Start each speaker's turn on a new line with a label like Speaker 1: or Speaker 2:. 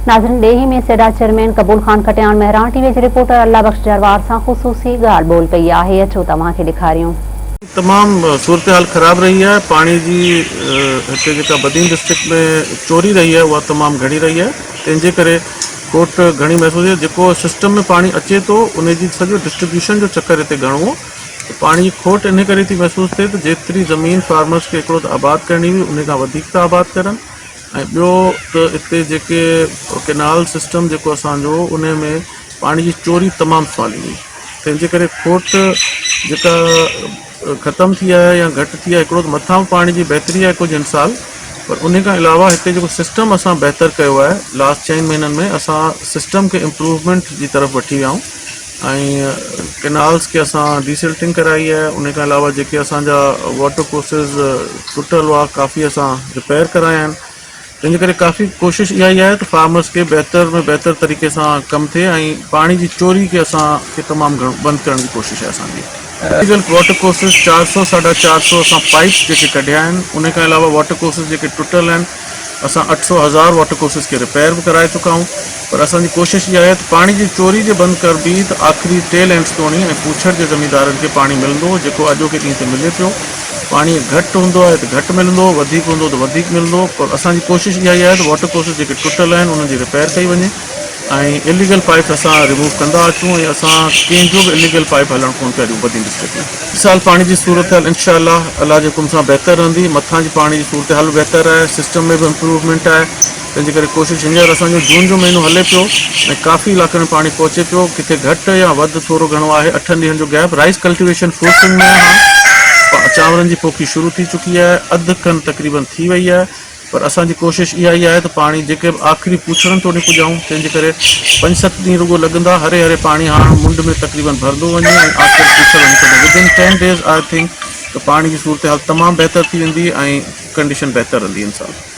Speaker 1: ناظرين ڏيهي ۾ SIDA chairman قبول خان کٽياڻ مهراڻ ٽي وي جي رپورٽر الله بخش جروار سان خصوصي ڳالهه ٻولهه ڪئي آهي اچو توهان کي ڏيکاريون.
Speaker 2: تمام صورتحال خراب رهي آهي پاڻي جي هتي جيڪا بدين ڊسٽرڪٽ ۾ چوري رهي آهي اها تمام گهڻي رهي آهي تنهن جي ڪري کوٽ گهڻي محسوس ٿي جيڪو سسٽم ۾ پاڻي اچي ٿو ان جي سڄو ڊسٽريبيوشن جو چڪر هتي گهڻو هو ته پاڻي جي کوٽ ان ڪري ٿي محسوس ٿئي ته جيتري زمين فارمرس کي هڪڙو ته آباد ڪرڻي هئي ان کان وڌيڪ ٿا آباد ڪرن ۽ ٻيو ته اتي جيڪي ڪينال سسٽم جيڪو اسان جو ان ۾ پاڻي جي چوري تمام سولي هئي تنهن جي ڪري کوٽ جيڪا ختم ٿي آهي يا گهٽ ٿي آهي هڪڙو ته مٿان به پاڻي جي بهتري آهي ڪجهه هن سال پر ان کان علاوه هتي جيڪو سسٽم اسان بهتر ڪيو آهي لاسٽ چئن مهينن ۾ اسان سسٽم کي امپروومينٽ جي طرف وٺي ويا آهيون ۽ ڪينالز کي اسان ڊي سلٽنگ ڪرائي آهي ان کان علاوه جيڪي اسان جا واٽر ڪورسز ٽٽل هئا ڪافي اسان رپيئر ڪرايا آهن تنهن جي ڪري ڪافي ڪوشش اها ئي آهي ته فارمرس کي بهتر ۾ بهتر طريقي سان ڪم ٿئي ۽ پاڻي جي چوري کي اسان کي تمام گهڻو بند ڪرڻ جي ڪوشش آهي اسان جي. اليگل واٽر ڪورسز چار سو ساڍا چار سو اسان پائيپس جيڪي ڪڍيا آهن ان کان علاوه واٽر ڪورسز جيڪي ٽٽل آهن اسان اٺ سو هزار واٽر ڪورسز کي رپيئر به ڪرائي چڪا آهيون پر اسان جي ڪوشش اها آهي ته پاڻي جي چوري جي بند ڪربي ته آخري ٽيل اينڊس توڻي ۽ پوڇڙ جي زميندارن کي پاڻي ملندو جيڪو اڄوڪي ڏينهن تي ملي پيو پاڻي گهٽ هوندو آهي ته گهٽ ملندو وڌيڪ هوندو ته وڌيڪ ملندو پر اسان جي ڪوشش اها ئي آهي ته واٽر ڪورسز جيڪي ٽٽل آهن انهن جي رپيئر ڪئي وڃي ۽ اليگل پائيپس اسان ريموو ڪندا اچون ۽ اسان ڪنهن جو به اليگل پائيپ هلڻ ڪونه پيا ڏيون بدين ڊسٽرڪٽ ۾. هي سال پاڻي جي صورتحال انشاء الله الله جي حڪم سان بهتر رهندي مٿان جي پاڻي جي صورتحال به بهتر آهي سسٽم ۾ به امپروومينٽ آهي تنهن جي ڪري ڪوشش هينئر اسان جو جون جو مهينو هلي پيو ۽ ڪافي علائقن ۾ پاڻي پهچي پيو ڪٿي گهٽ يا وڌ ٿورو گهڻو آهي اٺن ڏينهن جو gap rice cultivation full swing ۾ آهي هاڻ چانورن جي پوکي شروع ٿي چڪي آهي اڌ کن تقريبن ٿي وئي آهي پر اسان جي ڪوشش اها ئي آهي ته پاڻي جيڪي به آخري پوڇڙن توڙي پڄائون، تنهن جي ڪري پنج ست ڏينهن رڳو لڳندا، هري هري پاڻي هاڻ منڍ ۾ تقريبن ڀرندو وڃي ۽ آخر پوڇڙ وڃي ڪڍون Within ten days I think ته پاڻي جي صورتحال تمام بهتر ٿي ويندي ۽ ڪنڊيشن بهتر رهندي ان سال.